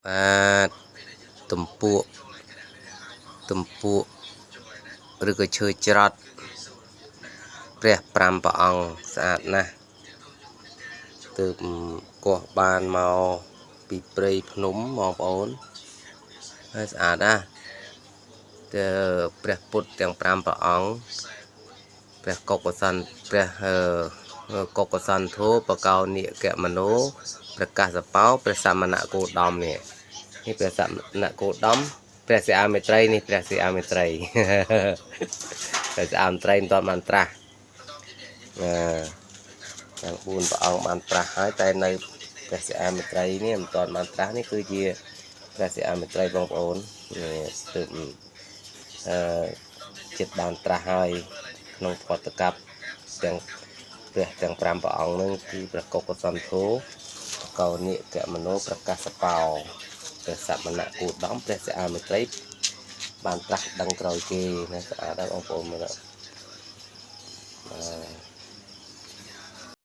បាទទំពក់ទំពក់ឬក៏ឈើច្រត់ព្រះ5ព្រះអង្គស្អាតណាស់ទើបកោះបានមកពីព្រៃភ្នំបងប្អូនហើយស្អាតណាស់ទៅព្រះពុទ្ធទាំង5ព្រះអង្គព្រះកុកសន្ព្រះកុកសន្ធោបកោនិកមនោព្រះកាសបោព្រះសមណគោតមនេះនេះព្រះសមណគោតមព្រះសិអាមេត្រីនេះព្រះសិអាមេត្រីព្រះសិអាមេត្រីមិនទាន់បានត្រាស់អឺទាំង4ព្រះអង្គបានត្រាស់ហើយតែនៅព្រះសិអាមេត្រីនេះមិនទាន់បានត្រាស់នេះគឺជាព្រះសិអាមេត្រីបងប្អូននេះទើបអឺចិត្តបានត្រាស់ហើយក្នុងផតកັບទាំងព្រះទាំង5ព្រះអង្គនឹងគឺព្រះកុកសន្ធោកោនិកមនោប្រកាសបោព្រះសមណគោតមព្រះសិអាមេត្រីបានត្រាស់ដឹងក្រោយគេណាស្អាតដល់បងប្អូនមើលបាទ